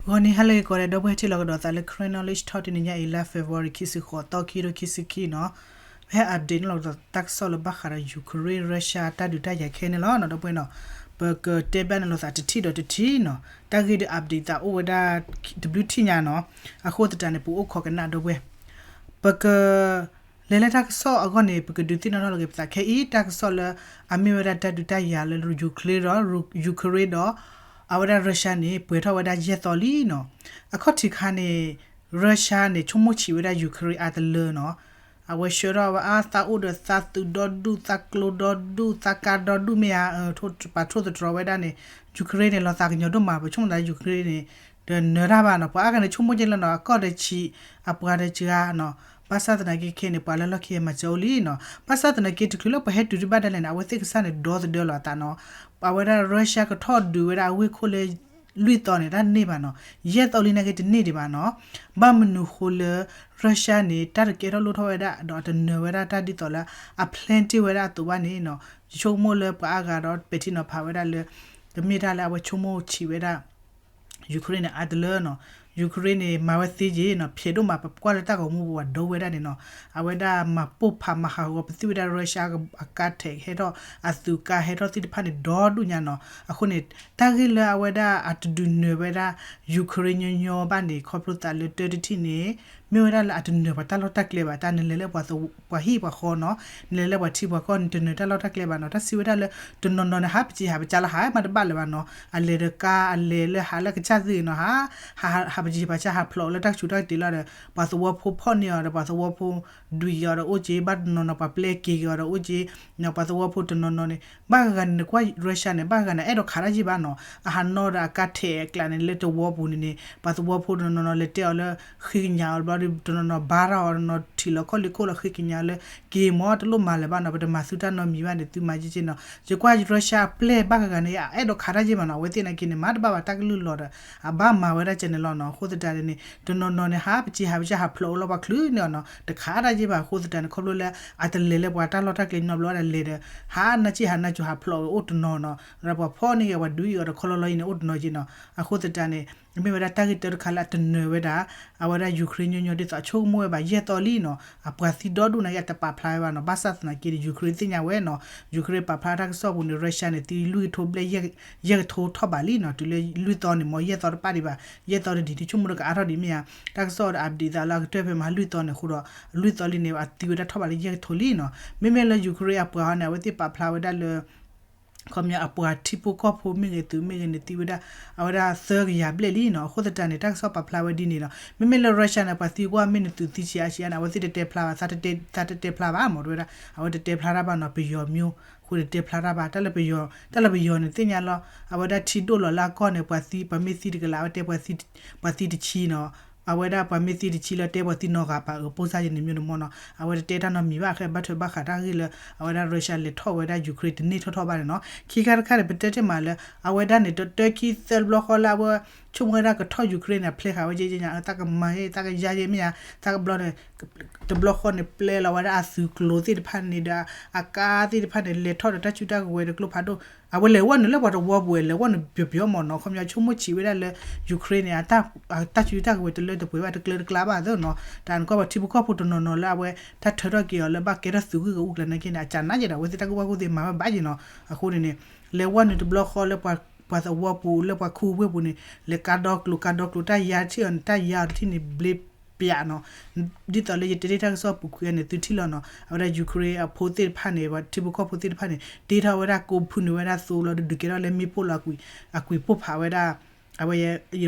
ဂီၤနံၤဟါလၢဂ့ၤကိးဂၤဒဲး ဒီပုၢ်ဝဲၢ်ထံၣ်လိာ်ကဒီးသးလၢ Karen Knowledge Talk တနံၤညါအံၤ လါ February ခံဆံဃိးသီ ခံကထိခံဆံခံနီၤ. ပဟဲ update န့ၣ်လီၤကဒီးတၢ်ကစီၣ်လၢဘၣ်ဃးဒီး Ukraine Russia တၢ်ဒုးတၢ်ယၤခဲန့ၣ်လီၤနီၤ ဒီပုၢ်ဝဲၢ်နီၤ. ပကတဲဘၣ်န့ၣ်လိာ်သးတထံၣ်ဒီးတထံၣ်နီၤ. တၢ်ဂ့ၢ်ဒီး update သးအိၣ်ဝဲဒၣ်တဘျုးထံၣ်ညါနီၤ. အဃိသတးန့ၣ် ပအိၣ်ခိးကနၣ် ဒီပုၢ်ဝဲၢ်. ပက လဲၤလၢတၢ်ကစီၣ်အဂီၢ်န့ၣ် ပကဒုးသ့ၣ်နီၣ်ထီၣ်လီၤက့ၤပသးခဲအံၤ တၢ်ကစီၣ်လၢအမ့ၢ်ဝဲဒၣ်တၢ်ဒုးတၢ်ယၤလၢ Ukraine ဒီး Ukraine ဒီး အဝဲဒၣ် Russia န့ၣ် ပှဲၤထီၣ်ဝဲဒၣ်ယဲၢ်သီလံနီၤ. အခီၣ်ထံးခါန့ၣ် Russia န့ၣ် ဆိကမိၣ်ဆံးဝဲဒၣ် Ukraine အါတလၢနီၤ. အဝဲဆှၢထီၣ်ဝဲအါ သးအိၣ်ဒီးသးသုးဒီဒူၣ် သးကျိဒီဒူၣ် သးကါဒီဒူၣ်မ့ၢ်ဧါ, ပာ်ထိၣ်သတြီၤဝဲဒၣ်န့ၣ် Ukraine န့ၣ် လီၤသးကညီၤဒိၣ်မး ပဆိကမိၣ်သး Ukraine န့ၣ် ဒီးနၢၤတၢ်ဘၣ်နီၤ. ပှၤအါဂၤန့ၣ် ဆိကမိၣ်က့လၢနီၤ အကီၢ်ဒီးဆံး အပှၤဒီးစှၤနီၤ. ဘၣ်ဆၣ်သနာ်က့ခဲအံၤန့ၣ် ပှၤလၢလီၢ်ခံမၤစၢၤအိၣ်လံနီၤ. ဘၣ်ဆၣ်သနာ်က့ တချုးလၢပှၤဟဲတုၤတဘၣ်ဒၣ်လဲာ်န့ၣ် အဝဲသ့ၣ်ကစၢ်န့ၣ် ဒီသဒၢလီၤအသးနီၤ. အဝဲဒၣ် Russia ကထီၣ်ဒုးဝဲဒၣ်အဝ့ၢ်ခိၣ်လၢ လွံၢ်သီန့ၣ် တၢ်န့ၢ်ဘၣ်နီၤ. ယဲၢ်သီလံနာ်က့တန့ၢ်ဒံးဘၣ်နီၤ. ဘၣ်မနုၤဃိလၢ Russia န့ၣ် တၢ်တကဲထီၣ်လိၣ်ထီၣ်ဝဲဒၣ် ဒီးအတနၢၤဝဲဒၣ်တၢ်ဒ်သိးလၢ အ plan တ့ၢ်ဝဲဒၣ်အသိးဘၣ်န့ၣ်နီၤ. ယဆိကမိၣ်လၢပှၤအါဂၤဒီးပဲာ်ထံနီၤဖးဝဲဒၣ်လၢ ကမ့ၢ်တၢ်လၢအဝဲဆိကမိၣ်ဆံးဝဲဒၣ် Ukraine န့ၣ် အါတလၢနီၤ. Ukraine န့ၣ် မၤဝဲသ့က့ၤနီၤ ဖျဲးဒိၣ်မး ပကွၢ်လၢတၢ်ဂီၤမူပူၤ ပှၤဒိဝဲဒၣ်န့ၣ်နီၤ. အဝဲဒၣ်မၤပိၢ်ဖးမၤဟးဂီၤ ပသ့ၣ်ဝဲဒၣ် Russia အကါထဲးဟဲထီၣ် အသုးကါဟဲထီၣ်သ့ၣ်တဖၣ်န့ၣ် ဒီဒူၣ်ညါနီၤ. အဃိန့ၣ် တၢ်ဂ့ၢ်လၢအဝဲဒၣ်အတဒုးနၢၤဝဲဒၣ် Ukraine ညီညီဘၣ်န့ၣ် ခီဖျိသးလၢတၢတထံၣ်န့ၣ် မ့ၢ်ဝဲဒၣ်လၢအတနၢၤပှၤတၢ်လီၢ်တၢ်ကျဲဘၣ်. တၢ်နလဲၤလၢပှၤဟံၣ်ပှၤဃီနီၤ, နလဲၤလၢပှၤထံပှၤကီၢ်န့ၣ် တနၢၤတၢ်လီၢ်တၢ်ကျဲဘၣ်နီၤ. တၢ်စံးဝဲဒၣ်လၢ တနီၤနီၤန့ၣ် ဟးပစံးဟးပစၢ်လီၤ ဟးမၤတဘၣ်လၢၤဘၣ်နီၤ. အလဲၤဒီးကါ အလဲၤလၢဟးလၢကစၢ်သ့ၣ်နီၤ ဟး ဟးပစံးပစၢ် ဟးဖျိးလၢတၢ်ကဆူးတၢ်ကတ့ၤလီၤဒီး ပှၤသဝီဖိဖီၣ်န့ၢ်အီၤဒီး ပှၤသဝီဖိဒွံးအီၤဒီးအိၣ်က့ၤ, ဘၣ်တနီၤနီၤ ပှၤပျဲက့ၤက့ၤအီၤဒီးအိၣ်က့ၤနီၤ. ပှၤသဝီဖိတနီၤနီၤန့ၣ် ဘၣ်ဂၤဂၤန့ၣ် နကွၢ် Russia န့ၣ် ဘၣ်ဂၤဂၤန့ၣ် အဲၣ်ဒိးခးတၢ်ယ့ၢ်ဘၣ်နီၤ. အဟးနီၤဒီးအကါထဲးအကျးန့ၣ် လၢတဝီပူၤန့ၣ်န့ၣ် ပှၤသဝီဖိတနီၤနီၤ လဲၤတဲအီၤလၢ ဃ့ကညးအီၤဘျီဒီး တနီၤနီၤဘါထီၣ်အီၤ တနီၤထံၣ်လီၤခီၣ်လ့ၢ်ခိၣ်လီၤ ဃ့ကညးလၢ က့ၤမ့ၢ်တလိၣ်မၤလၢၤဘၣ်နီၤ, ပတမၤသုတၢ်နီတမံၤဘၣ်န့ၣ် သုမၤက့ၤက့ၤနီၤ. ယကွၢ် Russia အပျဲၢ်ဘၣ်ဂၤဂၤန့ၣ် အအဲၣ်ဒိးခးတၢ်ယ့ၢ်ဘၣ်နီၤ. အဝဲသ့ၣ်နာ်က့န့ၣ် မၤတဘၣ်ဘၣ် တၢ်ကလုၢ်လီၤဒီး အဘၣ်မၤဝဲဒၣ်ကဲန့ၣ်လီၤနီၤ. အဃိသတးန့ၣ် တနီၤနီၤန့ၣ် ဟးပစံးဟးပစၢ် ဟးဖျိးအိၣ်လီၤ ပှၤချုးန့ၢ်အီၤနီၤ, တခးတၢ်ယ့ၢ်ဘၣ်. အဃိသတးန့ၣ် ခီဖျိလၢ အတလဲၤလၢပှၤတၢ်လီၢ်တၢ်ကျဲနီတဘျီဒီး လဲၤဒီး ဟးနၢ်က့ၢ်ဟးနၢ်ကၠိၤ ဟးဖျိးအိၣ်တနီၤနီၤ, ဒီးပှၤဖီၣ်န့ၢ်က့ၤ ပှၤဒွံးအီၤဒီး ခီလီၤလီၤအံၤန့ၣ် အိၣ်တနီၤက့ၤနီၤ. အဃိသတးန့ၣ် မ့ၢ်ဝဲဒၣ်တၢ်ဂ့ၢ်တၢတခါလၢအတနၢၤဝဲဒၣ် အဝဲဒၣ် Ukraine ညီညီဒ်သိးအဆိကမိၣ်ဝဲဘၣ် ယဲၢ်သီလံနီၤ. အပှၤသံဒီဒူၣ်နာ်က့ အတပာ်ဖျါဝဲဘၣ်နီၤ. ဘၣ်ဆၣ်သနာ်က့ဒီး Ukraine သ့ၣ်ညါဝဲနီၤ. Ukraine ပာ်ဖျါတၢ်ကစီၣ်ပူၤန့ၣ် Russia န့ၣ် သံလွံၢ်ကထိဘျဲၣ် ယဲၢ်ကထိထီၣ်ဘးလံနီၤ. တုၤလၢလွံၢ်သီန့ၣ် မ်ယဲၢ်သီတပၣ်ဒံးဘၣ်, ယဲၢ်သီတဒံး တဆိကမိၣ်ဒီးကအါထီၣ်ဒံးမ့ၢ်ဧါ. တၢ်ကစီၣ်ဒီး update သးလၢအကတၢၢ်ဖဲမဟါလွံၢ်သီန့ၣ်အဃိဒီး လွံၢ်သီလံန့ၣ် အသံဝဲဒၣ်ထီၣ်ဘးလၢယဲၢ်ကထိလံနီၤ. မ့မ့ၢ်လၢ Ukraine အပှၤဟီန့ၣ် အဝဲသ့ၣ်ပာ်ဖျါဝဲဒၣ်လၢ ခီပညီအပှၤထံဖိကီၢ်ဖိမ့ၢ်ဂ့ၤ သုးမ့ၢ်ဂ့ၤန့ၣ် သံဝဲဒၣ် အဝဲဒၣ်သၢကယၤဘျဲၣ်လံနီၤ. အဃိသတးန့ၣ် တၢ်ကစီၣ်ပာ်ဖျါဝဲဒ်န့ၣ်လီၤ. မ့မ့ၢ်လၢ Russia န့ၣ် ပှၤသံကွၢ်မ့ၢ်နသုးသံဆံးအါဆံးအါန့ၣ် အဝဲသ့ၣ်တတဲဖျါဘၣ်, သးတတဲဖျါဘၣ်မ့ၢ်တဲဝဲဒၣ် အဝဲတတဲဖျါတၢ်ဘၣ်နီၤ. ပယီၤမၠိ အဃိန့ၣ်တဲဖျါတၢ်ဘၣ်. တၢ်လၢပယီၤ တၢ်လၢပယီၤန့ၣ်သ့ၣ်ညါလီၤ. အဝဲဒၣ်ထံဒိၣ်လီၤလၢအကီၢ်န့ၣ် ပှၤသံ ပှၤမ့ၢ်သံတကလး အဝဲတဲ ပှၤသံတဆံနီၤ. အဝဲဒၣ်ပှၤမ့ၢ်သံတဆံလၢတဲပှၤသံနီၤဂၤပာ်အၢ ပိၢ်စၢ်ယဲန့ၣ်မ့ၢ်တမီၢ်နီၤ. အဝဲတတဲတၢ်နီတမံၤဘၣ် အဃိဘၣ်ထွဲဘၣ်ဃးတၢ်ဂ့ၢ်လၢ အဝဲဒၣ် Russia လဲၤထီၣ်ဝဲဒၣ် Ukraine တန့ၢ်ထီၣ်ထီၣ်ဘၣ်န့ၣ်နီၤ. ခံခါတခါန့ၣ် ပတဲတ့ၢ်မးလၢ အဝဲဒၣ်န့ၣ် တၢခံသၢတဘျီဃီလၢအဝဲ ဆိကမိၣ်ဝဲဒၣ်ကထီၣ် Ukraine န့ၣ် အ plan ဃာ်ဝဲကဲကဲညါ တၢ်ကမၤ တၢ်ကယါယဲမ့ၢ်ဧါ တၢ်ကဘျီန့ၣ် တဘျီဃီန့ၣ် ပျဲလီၤဝဲဒၣ်အသုးကျိၤသ့ၣ်တဖၣ်န့ၣ်ဒီး အကါသ့ၣ်တဖၣ်န့ၣ် လဲၤထီၣ်ဒီးတၢ်စုတၢ်ကဝဲၤတကျိဖးဒိၣ် အဝဲလဲၤဝဲနုာ်လၢပှၤတဝီပူၤ လဲၤဝဲနုာ်ပျီပျီမ့ၢ်နီၤ. ခီပညီဆိကမိၣ်ဆံးဝဲဒၣ်လၢ Ukraine န့ၣ် အတၢ်စုတၢ်ကဝဲၤတလၢတပှဲၤဘၣ် တကျၢတကျါဘၣ်သ့နီၤ. တၢ်နကွၢ်ပှၤထံဖိကီၢ်ဖိတနီၤနီၤလၢအဝဲ တၢ်ထၢထီၣ်က့ၤအီၤလၢဘၣ်ကဲထီၣ်သုးဂုၢ်ကအိၣ်ကျဲန့ၣ်က့န့ၣ် အကနၣ်က့ၤဒီး အဝဲသ့ၣ်တၢ်ကူၣ်ဘၣ်ကူၣ်သ့မၤဝဲဘၣ်က့ၤနီၤ. အဃိန့ၣ်န့ၣ် လဲၤဝဲနုာ်တဘျီဃီလၢပှၤသဝီပူၤ လၢပှၤခူဝ့ၢ်ပူၤန့ၣ် လဲၤကါဒီကျိၤကါဒီကျိၤ တၢ်ယါထံၣ်အီၤန့ၣ် တၢ်ယါအီၤတထံၣ်န့ၣ် ဘျ့ပျးနီၤ. ဒ်သိးလၢယတဲတ့ၢ်တၢ်ကစီၣ်ပူၤကွံာ်န့ၣ် သုထံၣ်လီၤနီၤ. အဝဲဒၣ် Ukraine အဖိသ့ၣ်တဖၣ်န့ၣ် ပှၤထံဖိကီၢ်ဖိသ့ၣ်တဖၣ်န့ၣ် တ့ထီၣ်ဝဲဒၣ်ကိးဖုနုာ်ဝဲဒၣ်သိလီၤ ဒုးကဲထီၣ်လၢမ့ၣ်ပိၢ်လီၤ အကွံာ်ပိၢ်ဖးဝဲဒၣ် အဝဲ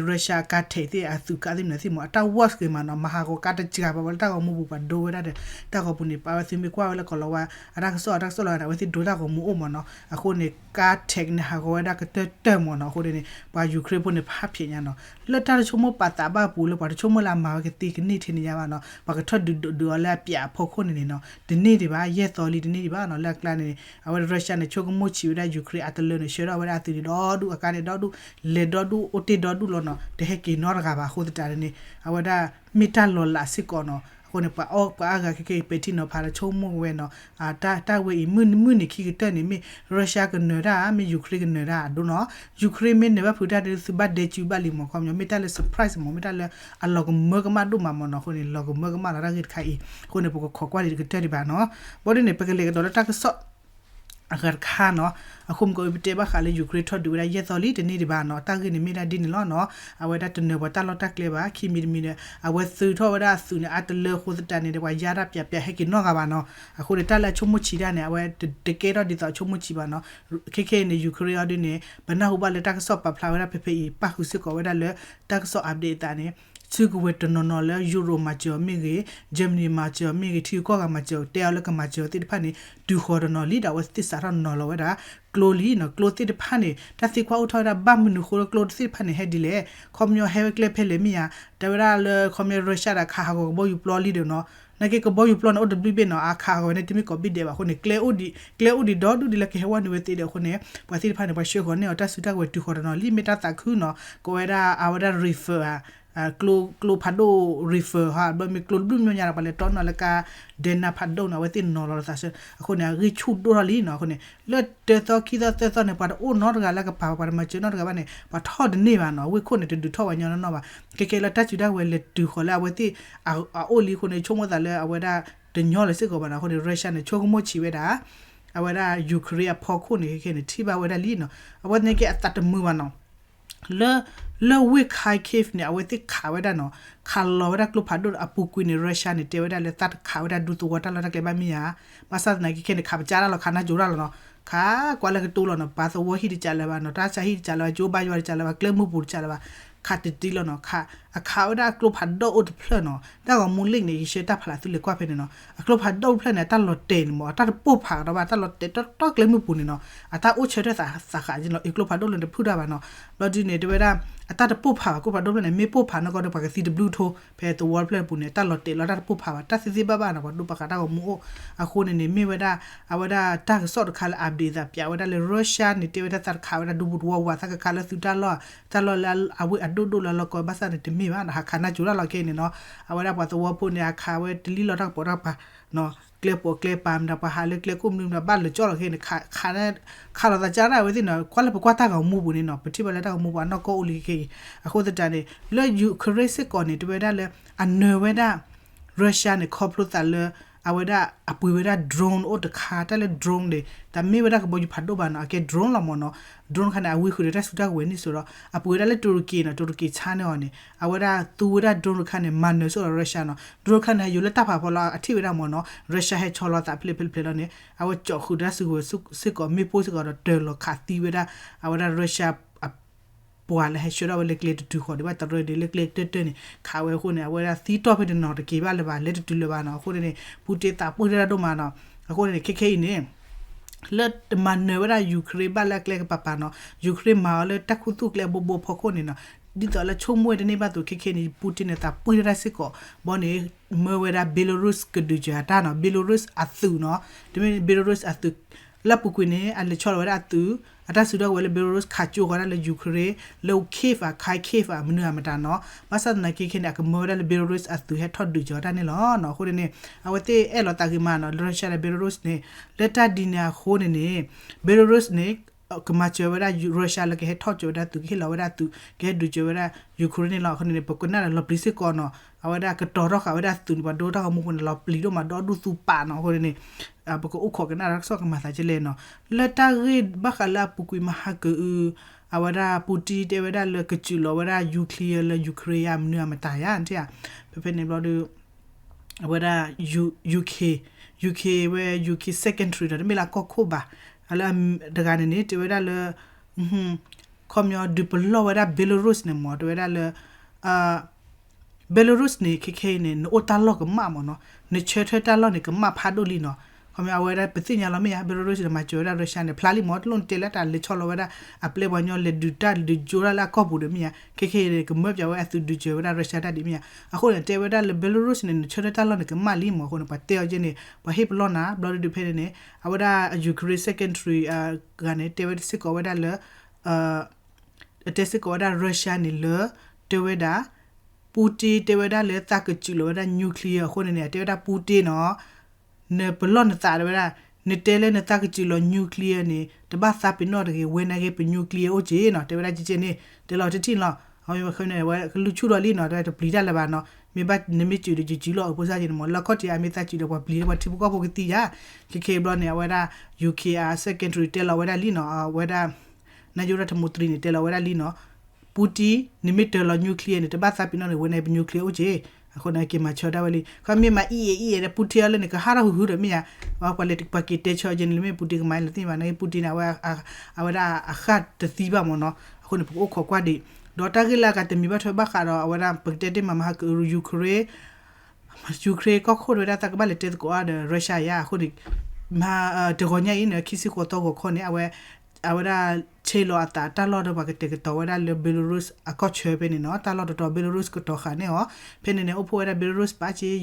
Russia အကါထဲးသ့ၣ်အသုးကါသ့ၣ်မနုၤသ့ၣ်မ့ၢ် အတၢ်ဝီၢ်စှ့ၤမးနီၤ မၤဟးဂီၤကါတစှၤဘၣ်ဝဲလၢတၢ်ဂီၤမူပူၤ ပှၤဒိဝဲဒၣ်ဒီး တၢ်ဂီၤပူၤန့ၣ် ပာ်ဝဲသုမ့ၢ်ကွၢ်ဝဲလၢကီၢ်လီၤဝါ အတၢ်ကစီၣ်အတၢ်ကစီၣ်လီၤဂၤန့ၣ် အဝဲသ့ၣ်ဒိတၢ်ဂီၤမူအိၣ်မးနီၤ. အဃိန့ၣ် ကါထဲးန့ၣ် ဟးဂီၤဝဲဒၣ်ကတၢၢ်တၢၢ်မးနီၤ. အဃိန့ၣ် ပှၤ Ukraine ဖိန့ၣ် ဖးဖျဲးညါနီၤ. လၢတၢ်တဆိကမိၣ်ပာ်သးဘၣ်အပူၤလၢပှၤတဆိကမိၣ်လၢအမၤဝဲကသ့ကန့ၢ်ထဲန့ၣ်ညါဘၣ်နီၤ. ပှၤကထီၣ်ဒုးဒုးအီၤလၢအပျးအဖီခိၣ်န့ၣ်န့ၣ်နီၤ တန့ၢ်ဒံးဘၣ် ယဲၢ်သီလံတန့ၢ်ဒံးဘၣ်နီၤ. လၢအကျါန့ၣ် အဝဲ Russia န့ၣ် ဆိကမိၣ်ဆံးဝဲဒၣ် Ukraine အတလၢန့ၣ် ဆှၢထီၣ်ဝဲဒၣ်အသုးန့ၣ်ဒီဒူၣ် အကါန့ၣ်ဒီဒူၣ် လဲၤဒီဒူၣ် အိၣ်တ့ၢ်ဒီဒူၣ်လီၤနီၤ. တဟဲက့ၤနီတဂၤဘၣ် အဃိသတးန့ၣ် အဝဲဒၣ်မ့ၢ်တၢ်လီၤလးစ့ၢ်ကီးနီၤ. အဃိန့ၣ် ပှၤအီၣ်ပှၤအါဂၤခဲခဲအံၤ ပဲာ်ထံနီၤဖးဒီးဆိကမိၣ်ဝဲနီၤ, တၢ်ဝဲအံၤ မုၢ်နံၤခံကတၢၢ်န့ၣ် မ့ၢ် Russia ကနၢၤတၢ် မ့ၢ် Ukraine ကနၢၤတၢ်အဒိနီၤ, Ukraine မ့ၢ်နၢၤဘၣ်ဖုးတၢ်ဒီး သုဘၣ်ဒဲစုဘၣ်လံမး ခီပညီ မ့ၢ်တၢ်လၢ surprise မး မ့ၢ်တၢ်လၢအလီၤကမၢကမၣ်ဒိၣ်မးမးနီၤ, အဃိန့ၣ် လီၤကမၢကမၣ်လီၤတၢ်ဂ့ၢ်တခါအံၤ, အဃိန့ၣ် ပကခိးကွၢ်ဒံးတကတၢၢ်ဒံးဘၣ်နီၤ, ဘၣ်ဒ်န့ၣ် ပကလဲၤကဒီးလၢတၢ်ကစီၣ် အဂၤတခါနီၤ, အဃိမ့ၢ်ကီး ပတဲဘၣ်ဃးလၢ Ukraine ထီၣ်ဒုးဝဲဒၣ်ယဲၢ်သီလံ တန့ၢ်ဒံးဘၣ်နီၤ, တၢ်ဂ့ၢ်န့ၣ်မ့ၢ်ဒၣ်ဒ်န့ၣ်လီၤနီၤ, အဝဲဒၣ်တနၢၤပှၤတၢ်လီၢ်တၢ်ကျဲဘၣ်, ခံမံၤတမံၤဒီး အဝဲသုးထီၣ်ဝဲဒၣ်အသုးန့ၣ် အါတလၢအဃိသတးန့ၣ်ဒီး ပှၤယါတၢ်ပၠးပၠးဟဲက့ၤနီတဂၤဘၣ်နီၤ, အဃိန့ၣ် တၢ်လၢအဆိကမိၣ်ဆံးတၢ်န့ၣ် အဝဲတကဲထီၣ်ဒ်သိးအဆိကမိၣ်ဆံးဘၣ်နီၤ, ခဲခဲအံၤန့ၣ် Ukraine အီၤဒ်န့ၣ် ပနၢ်ဟူဘၣ်လၢတၢ်ကစီၣ်ပာ်ဖျါဝဲဒၣ်ဖဲဖဲအံၤ ပၣ်ဃုာ်စ့ၢ်ကီးဝဲဒၣ်လၢ တၢ်ကစီၣ် update အသးန့ၣ် ဆူကဝဲၤတနီၤနီၤလၢ Europe မၤစၢၤအီၤမ့ၢ်ဂ့ၤ, Germany မၤစၢၤအီၤမ့ၢ်ဂ့ၤ, ထံဂုၤကီၢ်ဂၤမၤစၢၤအီၤ တဲအီၤလၢကမၤစၢၤအီၤသ့ၣ်တဖၣ်န့ၣ် တုၤဃီၤတနီၤလံဒီး အဝဲသ့ၣ်စးထီၣ်နီၤလီၤဝဲဒၣ် ကျိလံနီၤ, ကျိသ့ၣ်တဖၣ်န့ၣ် တၢ်သံကွၢ်အိၣ်ထီၣ်ဝဲဒၣ် ဘၣ်မနုၤဃိလၢကျိသ့ၣ်တဖၣ်န့ၣ် ဟဲဒ်လဲၣ်, ခီပညီဟဲဝဲကျဲဖဲလဲၣ်မ့ၢ်ဧါ, တဲဝဲဒၣ်လၢခီပညီ Russia ဒီးခးဟးဂီၤကဘီယူၤပျီလံဒီးနီၤ, နာ်က့ကဘီယူၤပျီန့ၣ် အိၣ်တဘျုးဘ့ၣ်နီၤ, အခးဟးဂီၤဝဲန့ၣ် တမ့ၢ်ကိးဘ့ၣ်ဒဲးဘၣ်အဃိန့ၣ် ကျဲအိၣ်ဒံး, ကျဲအိၣ်ဒံးဒီဒူၣ်ဒံးလၢကဟဲဝဲနုာ်ဝဲသ့ဒီးအဃိန့ၣ် ပှၤသ့ၣ်တဖၣ်န့ၣ် ပှၤဆှၢဃီၤန့ၢ်အီၤတၢ်စုတၢ်ကဝဲၤတုၤဃီၤတနီၤလံ မ့ၢ်တၢ်သးခုနီၤ, ကိးဝဲဒၣ် အဝဲဒၣ် reefer ဧါ ကျိဖးဒိၣ် reefer ဟါ ဘျီမ့ၢ်ကျိတဘျုးမညီညါဒီး ပှၤလဲၤတီနီၤလၢကါ ဒဲနါဖးဒိၣ်နီၤ အဝဲသ့ၣ်နီၤလီၤသးဆၢ, အဃိန့ၣ် အဂံၢ်ဆူၣ်ဒိၣ်ထီၣ်လံနီၤ, အဃိန့ၣ် လၢတၢသီခံသီသၢသီန့ၣ် ပှၤတအိၣ်နီတဂၤလၢကပာ် ပှၤတမၤစၢၤနီတဂၤဘၣ်န့ၣ် ပှၤထီၣ်တန့ၢ်ဘၣ်နီၤ, အဝ့ၢ်ခိၣ်န့ၣ် တဒုးထီၣ်ဝဲညီနီၢ်နီၢ်ဘၣ်, ခဲခဲလၢတၢ်စုတၢ်ကဝဲၤလဲၤတုၤဃီၤလၢအဝဲသ့ၣ် အအိၣ်လံအဃိန့ၣ် ဆိကမိၣ်သးလၢအဝဲဒၣ်တညီလၢၤစ့ၢ်ကီးဘၣ်နီၤ, အဃိန့ၣ် Russia န့ၣ် ဆိကမိၣ်ဆံးဝဲဒၣ် အဝဲဒၣ် Ukraine အဖီခိၣ်န့ၣ် ခဲခဲန့ၣ် ထံၣ်ဘၣ်ဝဲဒၣ်လံနီၤ, အဝဲသ့ၣ်က့အသးတမုာ်ဘၣ်နီၤ လၢ လၢဝ့ၢ် Kharkiv န့ၣ် အဝဲသ့ၣ်ခးဝဲဒၣ်နီၤ, ခးလီၤဝဲဒၣ်ကျိဖးဒိၣ်ဒီးအပူၤကွံာ်န့ၣ် Russia န့ၣ် တဲဝဲဒၣ်လၢသးတခးဝဲဒၣ်ဒူသဝီတၢ်လီၢ်တၢ်ကျဲဘၣ်မ့ၢ်ဧါ, ဘၣ်ဆၣ်သနာ်က့ခဲန့ၣ် ခးပကၢ်တၢ်လီၤ ခးနၢ်ကၠိတၢ်လီၤနီၤ, ခးကွၢ်လၢကတိၤလီၤနီၤ, ပှၤသဝီဟံၣ်တကးလၢၤဘၣ်နီၤ, တၢ်ဆါဟံၣ်တကးလၢၤဘၣ်, ကၠိဘါယွၤတကးလၢၤဘၣ်, ကျဲမုၢ်ပူၤတကးလၢၤဘၣ်, ခးတတံၢ်လီၤနီၤ, ခး အခးဝဲဒၣ်ကျိဖးဒိၣ်အိၣ်တဖျၢၣ်နီၤ, တၢ်ဂီၤမူ link န့ၣ် ယဆှၢတၢ်ဖးလၢသုလဲၤကွၢ်ဖဲန့ၣ်နီၤ, အကျိဖးဒိၣ်တဖျၢၣ်န့ၣ် အတၢ်လီၤတဲာ်န့ၣ်မ့ၢ် အတၢ်တပိၢ်ဖးကဒီးဘၣ်, အတၢ်လီၤတဲာ်တီတီကျဲမုၢ်ပူၤန့ၣ်နီၤ, အတၢ်အိၣ်ဆၢထၢၣ်သးဃးက့ၤလီၤ, အကျိဖးဒိၣ်လၢတဖုၣ်တၢ်ဘၣ်နီၤ, ဘျီဒ်န့ၣ် တဲဝဲဒၣ် အတၢ်တပိၢ်ဖးဘၣ်, ကျိဖးဒိၣ်တဖျၢၣ်န့ၣ် မ့ၢ်ပိၢ်ဖးနီၢ်ကီၢ်ဒီး ပှၤကသံတဘျုးထိ ဖဲသဝီတဖျၢၣ်ပူၤန့ၣ် အတၢ်လီၤတဲာ်လီၤ တၢ်တပိၢ်ဖးဘၣ်, တၢ်သ့သ့ဘၣ်ဘၣ်နီၤ, ပှၤဒိပှၤဃးတၢ်ဂီၤမူအိၣ်, အဃိန့ၣ်န့ၣ် မ့ၢ်ဝဲဒၣ် အဝဲဒၣ်တၢ်ကစီၣ်တခါလၢ update သးပၠးဝဲဒၣ်လၢ Russia န့ၣ် တဲဝဲဒၣ်သးတခးဝဲဒၣ်ဒူပူၤတဝီဝး သးကခးလၢသုတၢ်လီၢ်, တၢ်လီၢ်လၢအဝ့ၢ်အဒိၣ်ဒိၣ်လၢအလီၢ်ကီဘၣ်ဆၣ်န့ၣ် တမ့ၢ်ဘၣ်နီၤ, ဟးခးနၢ်ကၠိတၢ်လီၤခဲအံၤန့ၣ်နီၤ, အဝဲဒၣ်ပှၤသဝီဖိန့ၣ် အခးဝဲတလံၢ်လီၤတၢ်ကပိာ်တၢ်ကပၤနီၤ, ကျဲပိာ်ကျဲပၤမတၤ ပှၤဟးလၢကျဲခိၣ်မနုၤမတၤ ဘၣ်လၢာ်ကၠီလီၤခဲအံၤန့ၣ် ခး ခးလီၤသးကၢ်ဒၣ်ဝဲသ့ၣ်နီၤ, ကွၢ်လၢပကွၢ်တၢ်ဂီၤမူပူၤန့ၣ်နီၤ, ပထံၣ်ဘၣ်လၢတၢ်ဂီၤမူပူၤအနီၢ်ကီၢ်အိၣ်လံခဲအံၤ, အဃိသတးန့ၣ် လၢ Ukraine စ့ၢ်ကီးန့ၣ် တဲဝဲဒၣ်လၢ အနၢၤဝဲဒၣ် Russia န့ၣ် ခီဖျိသးလၢ အဝဲဒၣ်အပှ့ၤဝဲဒၣ် drone အိၣ်တခါ တၢ်လၢ drone န့ၣ် တမ့ၢ်ဝဲဒၣ်ကဘီယူၤဖးဒိၣ်ဘၣ်နီၤ, အကဲ drone လီၤမ့ၢ်နီၤ, drone တခါန့ၣ် အဝံဃုာ်ဒီးတၢ်စုတၢ်ကဝဲၤန့ၣ်စိဒီး အပှ့ၤဝဲဒၣ်လၢတူရကံနီၤ, တူရကံဆါန့ၢ်အီၤန့ၣ် အဝဲဒၣ်သူဝဲဒၣ် drone တခါန့ၣ် မၤနၢၤစိဒီး Russia နီၤ, drone တခါန့ၣ် ဟဲယိၤလၢတၢ်ဖးဖီလီၤ အထံၣ်ဝဲဒၣ်မ့ၢ်နီၤ, Russia ဟဲဆီလီၤသးဖဲလဲၣ်ဖဲလဲၣ်ဖဲလဲၣ်လီၤန့ၣ် အဝဲကၠီာ်ဃုာ်ဒီးတၢ်စုကဝဲၤစ့ၢ်ကီး မ့ၣ်ပိၢ်စ့ၢ်ကီးဒီးတၢၤလီၤခးသံဝဲဒၣ် အဝဲဒၣ် Russia အ ပှၤလၢဟဲဆှၢထီၣ်ဝဲလၢကျဲတတုၤဃီၤဒံးဘၣ် တရၢဒံးလၢကျဲတၢၢ်တၢၢ်န့ၣ် ခးဝဲအဃိန့ၣ် အဝဲဒၣ်သံတီၢ်ဖဲတနီၤတက့ၤဘၣ်လၢၤဘၣ် လဲၤတတုၤလၢၤဘၣ်နီၤ, အဃိန့ၣ် Putin သးပှၢ်တၢ်ဒိၣ်မးနီၤ, အဃိန့ၣ် ခဲခဲအံၤန့ၣ် လၢတမၤနၢၤဝဲဒၣ် Ukraine ဘၣ်လၢအကျဲကပၤပၤနီၤ, Ukraine မၤအီၤလၢတၢ်ခူသူၣ်ကျဲအဘိဘိအဖီခိၣ်န့ၣ်နီၤ, ဒ်သိးလၢဆိကမိၣ်ဝဲတန့ၢ်ဘၣ်အသိး ခဲခဲအံၤန့ၣ် Putin န့ၣ် သးပှၢ်တၢ်စ့ၢ်ကီး, ဘီန့ၣ် မၢဝဲဒၣ် Belarus ကဒုးစၢၤအတၢ်နီၤ, Belarus အသုးနီၤ, တမ့ၢ် Belarus အသုး လၢအပူၤကွံာ်န့ၣ် အလဲၤဆီလီၤဝဲဒၣ်အသုး, အတၢ်စုဒီးဝဲလၢ Belarus ခးကၠိဃီၤဒၣ်လၢ Ukraine လၢ Kyiv ဧါ Kharkiv ဧါ မနုၤဧါမတၤနီၤ, ဘၣ်ဆၣ်သနာ်က့ခဲန့ၣ် အကမၢဝဲဒၣ်လၢ Belarus အသုးဟဲထီၣ်ဒုးကၠီၤတၢ်န့ၣ်လီၤနီၤ, အဃိန့ၣ်န့ၣ် အဝဲသ့ၣ်အဲၣ်လီၤသးဂ့ၤမးနီၤ Russia ဒီး Belarus န့ၣ်, လၢတၢ်ဒ်န့ၣ်အဃိန့ၣ်န့ၣ် Belarus န့ၣ် ကမၤစၢၤဝဲဒၣ် Russia လၢကဟဲထီၣ်ကၠီၤဝဲဒၣ်သုး ကဟ့ၣ်လီၤဝဲဒၣ်သုး ကဟဲဒုးကၠီၤဝဲဒၣ် Ukraine န့ၣ်လီၤ, အဃိန့ၣ်န့ၣ် ပကနၣ်ဒီးလီၤပျံၤစ့ၢ်ကီးနီၤ, အဝဲဒၣ်ကတီၤထီၣ်ဃာ်ဝဲဒၣ်သုးန့ၣ် ပှၤဒိတၢ်ဂီၤမူပူၤန့ၣ် လီၤပျံၤဒိၣ်မးဒီဒူၣ်သူပာ်နီၤ, အဃိန့ၣ်န့ၣ် ပကအိၣ်ခိးကနၣ်တၢ်ကစီၣ်ကမၤသးကလဲၣ်နီၤ, လၢတၢ်ဂ့ၢ်ဘၣ်ဃးလၢအပူၤကွံာ်မဟါကအု အဝဲဒၣ် Putin တဲဝဲဒၣ်လၢကစူးလီၤဝဲဒၣ် nuclear လၢ Ukraine ဧါ မနုၤဧါမတၤဧါ, ဖဲဖဲန့ၣ်ဘျီဒီး အဝဲဒၣ် UK UK ဝဲ UK secretary ဒီး တမ့ၢ်လၢကီၢ်ခိၣ်ဘၣ်, လၢတဂၤန့ၣ်န့ၣ် တဲဝဲဒၣ်လၢ ခီပညီဒုးပလီၢ်ဝဲဒၣ် Belarus န့ၣ်မ့ၢ် တဲဝဲဒၣ်လၢ Belarus န့ၣ် ခဲခဲအံၤန့ၣ် နအိၣ်တၢ်လီၢ်ကမၣ်မ့ၢ်နီၤ, နဆၢထၢၣ်တၢ်လီၢ်န့ၣ် ကမၣ်ဖးဒိၣ်လံနီၤ, ခီပညီအဝဲဒၣ်ပသ့ၣ်ညါလီၤမ့ၢ်ဧါ, Belarus န့ၣ် မၤစၢၤဝဲဒၣ် Russia န့ၣ် ဖျါလံမ့ၢ် တလိၣ်နတဲလၢတၢ်လဲၤဆီလီၤဝဲဒၣ် အပျဲၢ်ပှၤကညီလဲၤဒုးတၢ်ဒုးကၠိတၢ်လၢအကီၢ်ပူၤဒီးမ့ၢ်ဧါ, ခဲခဲအံၤန့ၣ် ကမၢပၠးဝဲအသုးဒုးကၠီၤဝဲဒၣ် Russia တၢ်ဒ်မ့ၢ်ဧါ, အဃိန့ၣ် တဲဝဲဒၣ်လၢ Belarus န့ၣ် နဆၢထၢၣ်တၢ်လီၢ်န့ၣ် ကမၣ်လံမ့ၢ်အဃိန့ၣ် ပှၤတဲအီၤက့န့ၣ် ပှၤဟ့ၣ်ပလီၢ်နၤ ဘျီဒုးဖဲန့ၣ်န့ၣ် အဝဲဒၣ် Ukraine secretary ဂၤန့ၣ် တဲဝဲစ့ၢ်ကီးဝဲဒၣ်လၢ တဲစ့ၢ်ကီးဝဲဒၣ် Russia န့ၣ်လၢ တဲဝဲဒၣ် Putin တဲဝဲဒၣ်လၢသးကစုာ်လီၤဝဲဒၣ် nuclear အဃိန့ၣ်န့ၣ် အတဲဝဲဒၣ် Putin နီၤ နပလီၢ်နသးတဲဝဲဒၣ်, နတဲလၢနသးကစုာ်လီၤ nuclear န့ၣ် တဘၣ်သးပ့ၤနီၣ်တဂ့ၤ, ဝဲန့ၣ်က့ ပ nuclear အိၣ်က့နီၤ တဲဝဲဒၣ်ကကဲန့ၣ် တဲလီၤတထံၣ်လီၤ. အဝဲကလူးဆူၣ်ထီၣ်လံနီၤ တဲဝဲတပျံၤတၢ်လၢၤဘၣ်နီၤ မ့ၢ်ဘၣ်နမ့ၢ်စုာ်ဒီးယစုာ်လီၤအပူၤစၢ်က့န့ၣ်မ့ၢ် လၢခီၣ်ထံးအမ့ၢ်သးစုာ်ဒီး ပှၤပျံၤလၢပှၤထံဖိကီၢ်ဖိကသံယါ. ခဲခဲအံၤဘျီန့ၣ် အဝဲဒၣ် UK အ secretary တဲလီၤဝဲဒၣ်လံနီၤ အဝဲဒၣ် နာယိၣ်ရၢၣ်ထမူတရံန့ၣ် တဲလီၤဝဲဒၣ်လံနီၤ Putin နမ့ၢ်တၢၤလီၤ nuclear န့ၣ် တဘၣ်သးပ့ၤနီၣ်န့ၣ် ဝဲန့ၣ်ပ nuclear အိၣ်က့. အဃိန့ၣ် က့ၤမၤဆၢတၢ်ဝဲလံ ခီမ့ၢ်မၤအံၣ်အံၣ်အံၣ်ဒီး Putin အီၤလၢန့ၣ် ကဟးထီၣ်ဟုဟုဒီးမ့ၢ်ယါ ပှၤလဲၤပှၤက့ၤတဲဆၢအီၤက့န့ၣ် လၢမ့ၢ် Putin ကမၤလၢသ့ၣ်ဘၣ်န့ၣ် Putin န့ၣ် အဝဲဒၣ်အဃၢ်တသံဘၣ်မ့ၢ်နီၤ အဃိန့ၣ် ပကအိၣ်ခိးကွၢ်ဒံး ဒီးတၢ်ဂ့ၢ်လၢအဂၤတမံၤဘၣ်ထွဲဘၣ်ဃးဒီး အဝဲဒၣ်ပကတဲတ့ၢ်မးမဟါက Ukraine Ukraine ကီၢ်ခိၣ်တဝဲဒၣ် သးကဘၣ်လဲၤတဲသကိးအါဒီး Russia ယါ အဃိန့ၣ် မဟါ တဂီၤညါအံၤန့ၣ် ခံဆံဃိးသီဂီၤခီန့ၣ် အဝဲ အဝဲဒၣ်ဆဲးလီၤအသးတၢ်လီၢ်ဒီးပှၤကတဲာ်ကတီၤဝဲဒၣ်လၢ Belarus အကီၢ်ဆၢဖဲန့ၣ်နီၤ တၢ်လီၢ်တတီၤ Belarus ကတီၤဃာ်န့ၢ်အီၤ ဖဲန့ၣ်န့ၣ် အိၣ်ဖှိၣ်ဝဲဒၣ် Belarus ပာ်က့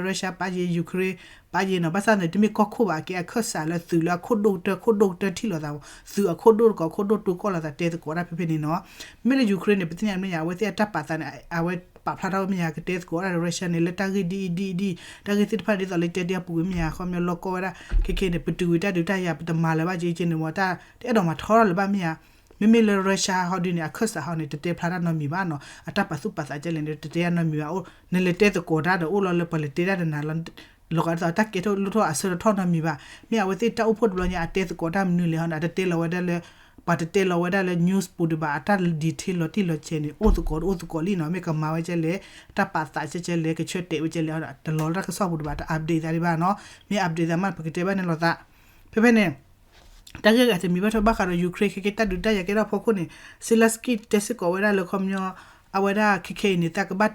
Russia ပာ်က့ Ukraine ပာ်က့နီၤ ဘၣ်ဆၣ်န့ၣ် တမ့ၢ်ကီၢ်ခိၣ်ဘၣ် အကဲအခၢၣ်စးလၢသုးလၢအခိၣ်ဒိၣ်ကတၢၢ် ခိၣ်ဒိၣ်ကတၢၢ်ထံၣ်လိာ်သး သုးအခိၣ်ဒိၣ်တကိး ခိၣ်ဒိၣ်တိကိးလိာ်သးတဲသကိးတၢ်ဖဲဖဲန့ၣ်နီၤ မ့ၢ်လၢ Ukraine န့ၣ် ပသ့ၣ်ညါမ့ၢ်ယါ အဝဲသ့ၣ်အတၢ်ပာ်သးန့ၣ် အဝဲပာ်ဖျါထီၣ်မ့ၢ်ယါ ကတဲသကိးတၢ်ဒီး Russia န့ၣ် လၢတၢ်ဂ့ၢ်ဒ်အံၤဒ်အံၤဒ်အံၤ တၢ်ဂ့ၢ်သ့ၣ်တဖၣ်န့ၣ်ဒ်သိးလၢတဲတ့ၢ်အပူၤကွံာ်မ့ၢ်ယါ ခီမ့ၢ်လီၢ်ကီၢ်ဝဲဒၣ် ခဲခဲန့ၣ် ပတုာ်ဝံၤတၢ်ဒုးတၢ်ယၤ ပတမၤလၢၤဘၣ်က့က့န့ၣ်မ့ၢ် တၢ်တအဲၣ်ဒိးမၤထီထီၣ်လၢၤဘၣ်မ့ၢ်ယါ မ့မ့ၢ်လၢ Russia ဟီဒုန့ၣ် အခၢၣ်စးဟီန့ၣ် တတဲဖျါတၢ်နီတမံၤဘၣ်နီၤ အတၢ်ပာ်သူၣ်ပာ်သးကဲလဲၣ်န့ၣ် တတဲတၢ်နီတမံၤဘၣ် အိၣ် နလဲၤတဲသကိးတၢ်ဒီး အိၣ်လီၤလၢပှၤလဲၤတဲတၢ်ဒီးနၤလီၤ လီၤဂာ်ဒ်သိးတၢ်ကဲထီၣ်လိၣ်ထီၣ်အဆၢတထီၣ်နီတမံၤဘၣ် မ့ၢ်အဝဲသ့ၣ်တၢ်အိၣ်ဖှိၣ်တဘျီညါ အတဲသကိးတၢ်မနုၤလဲၣ်ဟီန့ၣ် အတတဲလီၤဝဲဒၣ်လၢ ပှၤတတဲလီၤဝဲဒၣ်လၢ news ပူၤဒံးဘၣ် အတၢ် detail လီၤတံၢ်လီၤဆဲးန့ၣ် အိၣ်သကိးတအိၣ်သကိးလံနီၤ မ့ၢ်ကမၤဝဲကဲလဲၣ် တၢ်ပာ်သးကဲကဲလဲၣ် ကဆၢတဲာ်ဝဲကဲလဲၣ် တလီၤလၢတၢ်ကစီၣ်ပူၤဒံးဘၣ် တ update သးဒံးဘၣ်နီၤ မ့ၢ် update သးမး ပကတဲဘၣ်န့ၣ်လိာ်သး ဖဲဖဲန့ၣ် တၢ်ဂ့ၢ်အဂၤတမံၤဘၣ်ထွဲဘၣ်ဃးဒီး Ukraine ခဲကဲတၢ်ဒုးတၢ်ယၤကဲထီၣ်ဖီခိၣ်န့ၣ် Zelensky တဲစ့ၢ်ကီးဝဲဒၣ်လၢခီပညီ အဝဲဒၣ်ခဲခဲအံၤန့ၣ် သးကဘၣ်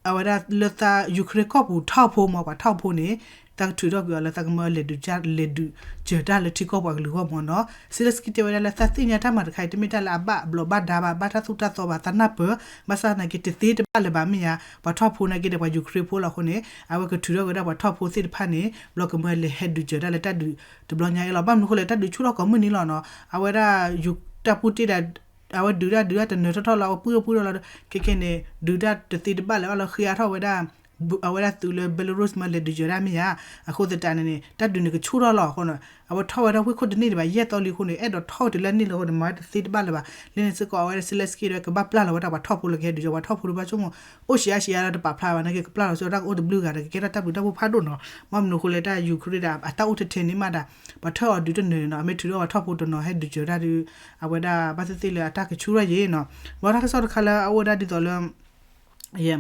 အဝဲဒၣ်လၢသး Ukraine ကီၢ်ပူၤထီၣ်ဖိမ့ၢ် ပှၤထီၣ်ဖိန့ၣ် သးကထုးထီၣ်ကွံာ်အီၤလၢသးကမၢလဲၤဒုး လဲၤဒုးစၢၤတၢ်လၢထံကီၢ်ပှၤကလုာ်ဂီၢ်မ့ၢ်နီၤ Zelensky တဲဝဲဒၣ်လၢ သးသ့ၣ်ညါတၢ်မၤတခါအံၤ တမ့ၢ်တၢ်လၢအဘၣ်ဘျီးဘၣ်ဒါဘၣ် ဘၣ်တၢ်သူၣ်တၢ်သီဘၣ် သးနၢ်ပၢၢ် ဘၣ်ဆၣ်သနာ်က့ တသ့တဘၣ်လၢၤဘၣ်မ့ၢ်ယါ ပှၤထီၣ်ဖိနာ်က့ဒီးပှၤ Ukraine ဖိလီၤအဃိန့ၣ် အဝဲကထုးထီၣ်ကွံာ်ဝဲဒၣ်ပှၤထီၣ်ဖိသ့ၣ်တဖၣ်န့ၣ် ဘျီကမၢလဲၤဟဲဒုးစၢၤတၢ်လၢတၢ်ဒုးတဘျီညါအံၤလီၤ ဘၣ်မနုၤအဃိလဲၣ် တၢ်ဒုးဆူၣ်ထီၣ်ကိးမုၢ်နံၤလီၤနီၤ အဝဲဒၣ် တၢ်ပူၣ်တ့ၢ်ဒီး အဝဲဒုးတၢ်ဒုးတၢ်တနၢၤထီၣ်ထီၣ်လီၤ အဝဲပှံၢ်ထီၣ်ပှံၢ်ထီၣ်လီၤ ခဲခဲန့ၣ် ဒုးတၢ်တသ့တဘၣ်လၢၤဘၣ်လီၤ ဃ့အါထီၣ်ဝဲဒၣ် အဝဲဒၣ်သုးလၢ Belarus မၢလဲၤဒုးစၢၤတၢ်မ့ၢ်ယါ အဃိသတးန့ၣ်န့ၣ် တၢ်ဒုးန့ၣ်ကဆူၣ်ထီၣ်လီၤအဃိန့ၣ် အဝဲထီၣ်ဝဲဒၣ်ဝ့ၢ်ခိၣ်တန့ၢ်ဒံးဘၣ် ယဲၢ်သီလံအဃိန့ၣ် အဲၣ်ဒိးထီၣ်တလၢန့ၣ်လၢအဃိန့ၣ် မၤတသ့တဘၣ်လၢၤဘၣ် လၢန့ၣ်စ့ၢ်ကီး အဝဲဒၣ် Zelensky ဒီးကဘၣ်ပျၢ်လီၤဝဲဒၣ်ပှၤထီၣ်ဖိလၢကဟဲဒုးစၢၤ ပှၤထီၣ်ဖိတဘၣ်ဆိကမိၣ် အိၣ်ဆံးအါဆံးအါလၢတပာ်ဖျါဘၣ်နာ်က့ ကပျၢ်လီၤဆိတၢ်ကအိၣ်တဘျုးဂၤဒီး ကကဲထီၣ်တၢ်ဘျုးတၢ်ဖှိၣ်ဖးဒိၣ်နီၤ ဘၣ်မနုၤအဃိလဲၣ် တၢ် Ukraine ဒီး အတၢ်အိၣ်ထဲထဲန့ၣ်မးဒၣ် ပှၤထၢအီၤဒုးတနၢၤနီၤ အမ့ၢ်ထုးထီၣ်ပှၤထီၣ်ဖိတနီၤဟဲဒုးစၢၤတၢ်ဒုး အဝဲဒၣ်ဘၣ်သ့ၣ်သ့ၣ်လၢအတၢ်ကဆူၣ်ထီၣ်ယံၤနီၤ ဘၣ်တၢ်ကစီၣ်တခါလၢအအိၣ်ဝဲဒၣ်ဒ်သိးလၢ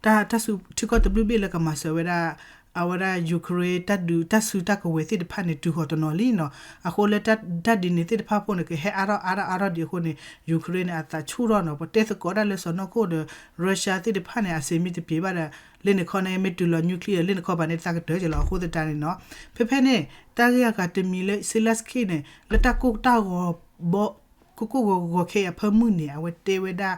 တၢ် တၢ်စုထံကီၢ်တဘျုးဘ့ၣ်လၢကမၤစၢၤဝဲဒၣ် အဝဲဒၣ် Ukraine တၢ်ဒုးတၢ်စုတၢ်ကဝဲၤသ့ၣ်တဖၣ်န့ၣ် တုၤဃီၤတနီၤလံနီၤ အဃိလၢတၢ်ဒ်န့ၣ်သ့ၣ်တဖၣ်ဖိန့ၣ် ကဟဲအါထီၣ်အါထီၣ်အါထီၣ်ဒံးအဃိန့ၣ် Ukraine န့ၣ် အသးဆူၣ်ထီၣ်နီၤ ပတဲသကိးဒၣ်လၢစီၤနီၢ်ခိၣ်ဒီး Russia သ့ၣ်တဖၣ်န့ၣ် အစ့မ့ၢ်တပျံၤဘၣ်ဒီး လၢန့ၣ်ခီန့ၣ် မ့ၢ်တုၤလီၤ nuclear လၢန့ၣ်ခီပၤန့ၣ် သးကတၢၢ်က့ၤလီၤအဃိသတးန့ၣ်နီၤ ဖဲဖဲန့ၣ် တၢ်ဂ့ၢ်အဂၤတမံၤလၢ Zelensky န့ၣ် လၢတၢ်ကိၢ်တၢ်ဂီၤဘီ ကိၢ်ကိၢ်ဂီၤဂီၤခဲအံၤအဖၢမုၢ်န့ၣ် အဝဲတဲဝဲဒၣ်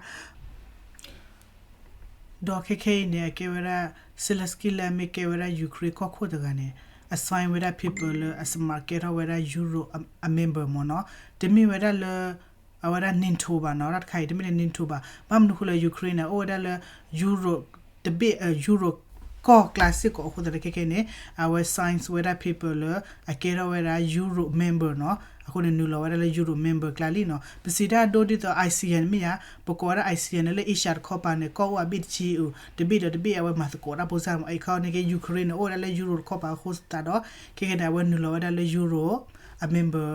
ဒီးခဲခဲအံၤန့ၣ် အကဲဝဲဒၣ် Zelensky လၢအမ့ၢ်ကဲဝဲဒၣ် Ukraine ကီၢ်ခိၣ်တဂၤန့ၣ် အ sign ဝဲဒၣ် paper လၢအ smart ကဲထီၣ်ဝဲဒၣ် Euro အ member မ့ၢ်နီၤ တမ့ၢ်ဝဲဒၣ်လၢ အဝဲဒၣ် NATO ဘၣ်နီၤ တၢ်တခါအံၤ တမ့ၢ်လၢ NATO ဘၣ် ဘၣ်မနုၤအဃိလၢ Ukraine န့ၣ် အိၣ်ဝဲဒၣ်လၢ Euro တဘ့ၣ် Euro ကီၢ်ကျါစ့ၢ်ကီးအဃိသတးခဲခဲန့ၣ် အဝဲ sign ဝဲဒၣ် paper လၢ အကဲထီၣ်ဝဲဒၣ် Euro member နီၤ အဃိန့ၣ် နုာ်လီၤဝဲဒၣ်လၢ Euro member ကျါလံနီၤ ပစံးတၢ်ဒိဒ်သိး ASEAN မ့ၢ်ယါ ပကိးဝဲဒၣ် ASEAN န့ၣ်လၢ Asia တခီပၤန့ၣ် ကီၢ်အိၣ်အဘ့ၣ်တဆံဧိၤ တဘ့ၣ်ဒီးတဘ့ၣ် အဝဲမၤသကိးတၢ်ဖိစၢ်မး အခီန့ၣ်က့ Ukraine န့ၣ် အိၣ်ဝဲဒၣ်လၢ Euro တခီပၤအဃိသတးဒီး ခဲခဲန့ၣ် အဝဲနုာ်လီၤဝဲဒၣ်လၢ Euro အ member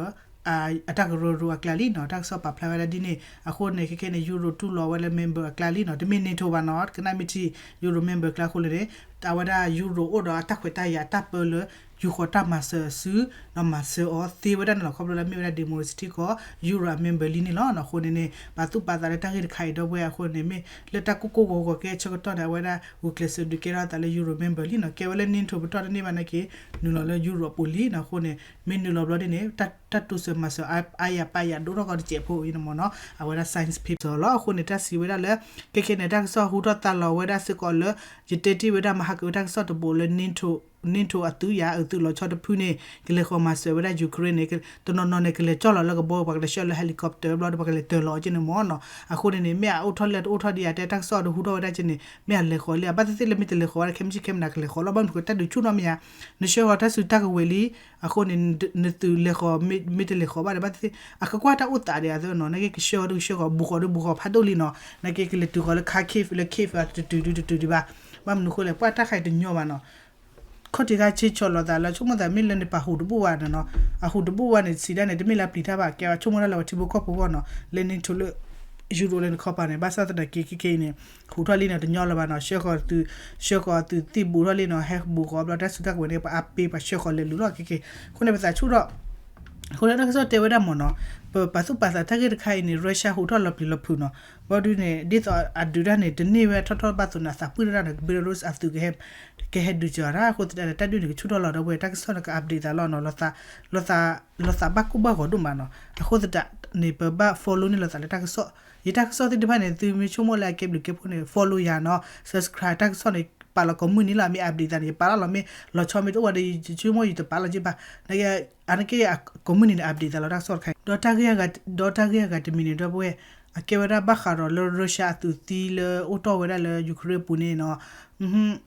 အတၢ်ကရၢကရိအကျါလံနီၤ တၢ်ကစီၣ်ပာ်ဖျါဝဲဒၣ်ဒ်န့ၣ် အဃိန့ၣ် ခဲခဲန့ၣ် Euro တူၢ်လိာ်ဝဲလၢ member အကျါလံနီၤ တမ့ၢ် NATO ဘၣ်နီၤ ကနၣ်မ့ၢ်ထံ Euro member ကျါအဃိလၢန့ၣ် အဝဲဒၣ် Euro အိၣ်ဒီးအတၢ်ခွဲးတၢ်ယာ်တၢ်ပၢလၢ ယူၤဃီၤတၢ်မၤစၢၤအစု ဒီးမၤစၢၤအီၤသ့ဝဲဒၣ်န့ၣ်လီၤ ခီဖျိလၢမ့ၢ်ဝဲဒၣ် democracy ထံကီၢ် Euro အ member လံန့ၣ်လီၤ အဃိန့ၣ်န့ၣ် ပာ်သူၣ်ပာ်သးလၢတၢ်ဂ့ၢ်တခါအံၤဒီပုၢ်ဝဲၢ်အဃိန့ၣ် မ့ၢ်လၢတၢ်ကိၢ်ကိၢ်ဂီၤဂီၤကဲဆၢကတီၢ်န့ၣ် အဝဲဒၣ်ဂုာ်ကျဲးစၢးဒုးကဲထီၣ်သးလၢ Euro member လံနီၤ ကဲဝဲလၢ NATO ပတီၢ်တန့ၢ်ဘၣ်နာ်က့ နုာ်လီၤလၢ Euro အပူၤလံနီၤ အဃိန့ၣ် မ့ၢ်နုာ်လီၤဘျီဒ်န့ၣ် တၢ်တိစၢၤမၤစၢၤအါယၤပာ်ယၤဒိၣ်ထီၣ်ကီတစဲးဖိအံၤန့ၣ်မ့ၢ်နီၤ အဝဲဒၣ် sign paper လီၤ အဃိန့ၣ် တၢ်စံးဝဲဒၣ်လၢ ခဲခဲန့ၣ် တၢ်ကစီၣ်ဟူထီၣ်သါလီၤဝဲဒၣ်စ့ၢ်ကီးလၢ ယတဲတ့ၢ်ဝဲဒၣ် ဟးက့ၤဝဲတၢ်ကစီၣ်တဘိလၢ NATO အသုးယၤ အသုးလီၤဆီတဖုန့ၣ် ကလဲၤဃီၤမၤစၢၤဝဲဒၣ် Ukraine န့ၣ် တနီၤနီၤန့ၣ် ကလဲၤကၠီၣ်လီၤလၢကဘီ ပှၤကလဲၤဆှၢလၢ helicopter ဘျီဒီး ပှၤကလဲၤတၢၤလီၤအီၤက့န့ၣ်မ့ၢ်နီၤ. အဃိန့ၣ်န့ၣ် မ့ၢ်အအိၣ်ထီၣ်လၢတအိၣ်ထီၣ်ဒံးဧါ တဲတၢ်ကစီၣ်ဒီးဟူထီၣ်ဝဲဒၣ်က့န့ၣ် မ့ၢ်အလဲၤဃီၤလံဧါ ဘၣ်သ့ၣ်သ့ၣ်လၢမ့ၢ်တလဲၤဃီၤဝဲဒၣ်ခဲမုၢ်ဆ့ၣ်ခဲမုၢ်နၤကလဲၤဃီၤလီၤ ဘၣ်မနုၤဃိတၢ်ဒုးဆူၣ်နီၤမ့ၢ်ဧါ နဆှၢဃီၤတၢ်စုတၢ်ကဝဲၤလံ အဃိန့ၣ် နသုးလဲၤဃီၤ မ့ၢ်တလဲၤဃီၤဘၣ်ဒီး ဘၣ်သ့ၣ်သ့ၣ် အကကွၢ်တၢ်အိၣ်သးဒံးအသနီၤ နာ်က့ကဆှၢဃီၤဒုးဆှၢဃီၤ ဘူးဃီၤဒုးဘူးဃီၤဖးဒိၣ်လံနီၤ နာ်က့ကလဲၤတုၤဃီၤလၢ Kharkiv လၢ Kyiv တတုၤဒုးတတုၤဒံးဘၣ် ဘၣ်မနုၤဃိလဲၣ် ပှၤတၢ်ခါအံၤတညီဘၣ်နီၤ ခီၣ်ထံးခါဆ့ဆီၣ်လီၤသးလၢ ဆိကမိၣ်သးမ့ၢ်လၢန့ၣ် ပာ်ဟူးတဘူၣ်ဘၣ်နီၤ အဟူးတဘူၣ်ဘၣ်န့ၣ် စံးဒၣ်န့ၣ် တမ့ၢ်လၢပျံၤတၢ်ဘၣ် ကဲဆိကမိၣ်ဒၣ်လၢပှၤထံဖိကီၢ်ဖိအဂီၢ်နီၤ လၢ NATO လၢ Europe လၢနခီပၤန့ၣ် ဘၣ်ဆၣ်သနာ်က့ ခဲခဲအံၤန့ၣ် ဟူးထီၣ်လံနီၤ တညီလၢၤဘၣ်နီၤ ဆှၢဃီၤသုး ဆှၢဃီၤသုးသ့ၣ်ဘူးထီၣ်လံနီၤ ဟဲဘူးဃီၤဘျီတၢ်စုတၢ်ကဝဲၤန့ၣ် ပှၤအါပ့ၤပှၤဆှၢဃီၤလဲၤလူၤလီၤ ခဲခဲ အဃိန့ၣ်ပသးဆူၣ်ထီၣ် အဃိန့ၣ်တၢ်ကစီၣ်တဲဝဲဒၣ်မ့ၢ်နီၤ ပပာ်သူၣ်ပာ်သးတၢ်ဂ့ၢ်တခါအံၤန့ၣ် Russia ဟူးထီၣ်လီၤပျံၤလီၤဖုးနီၤ ဘၣ်ဒုးန့ၣ် ဒ်သိးအဒုးတၢ်န့ၣ် တန့ၢ်ဝဲထီၣ်ထီၣ်ဘၣ်သိးန့ၣ် အသးပှံၢ်တၢ်န့ၣ် Belarus အသုးကဟဲ ကဟဲဒုးကီၤတၢ် အဃိသတးန့ၣ် တၢ်ဒုးန့ၣ်ကဆူၣ်ထီၣ်လီၤဒီးဝဲ တၢ်ကစီၣ်န့ၣ်က update သးလီၤနီၤ လီၤသးဘၣ်ကိၢ်ဘၣ်ဂီၤဒိၣ်မးနီၤ အဃိသတးန့ၣ် ပဘၣ် follow န့ၢ်လိာ်သးလၢတၢ်ကစီၣ် ယတၢ်ကစီၣ်သ့ၣ်တဖၣ်န့ၣ် သုမ့ၢ်ဆိကမိၣ်လၢအကဲဘျုးကဲဖှိၣ်န့ၣ် follow ယၤနီၤ subscribe တၢ်ကစီၣ်န့ၣ် ပာ်လီၤကိးမုၢ်နံၤလီၤ မ့ၢ် update သးန့ၣ် ယပာ်လီၤလီၤ မ့ၢ်လီၤဆီမ့ၢ်တအိၣ်ဝဲဒီး ယဆိကမိၣ်ယတပာ်လီၤက့ဘၣ် အန့ၣ်က့ ကိးမုၢ်နံၤန့ၣ် update သးလီၤတၢ်ကစီၣ်တခါအံၤ ဒီးတၢ်ဂ့ၢ်အဂၤတမံၤန့ၣ် ဒီပုၢ်ဝဲၢ် အကဲဝဲဒၣ်ဘၣ်ဃးဒီးလၢ Russia အသုးသံလၢအိၣ်တီၢ်ဝဲဒၣ်လၢ Ukraine အပူၤန့ၣ်နီၤ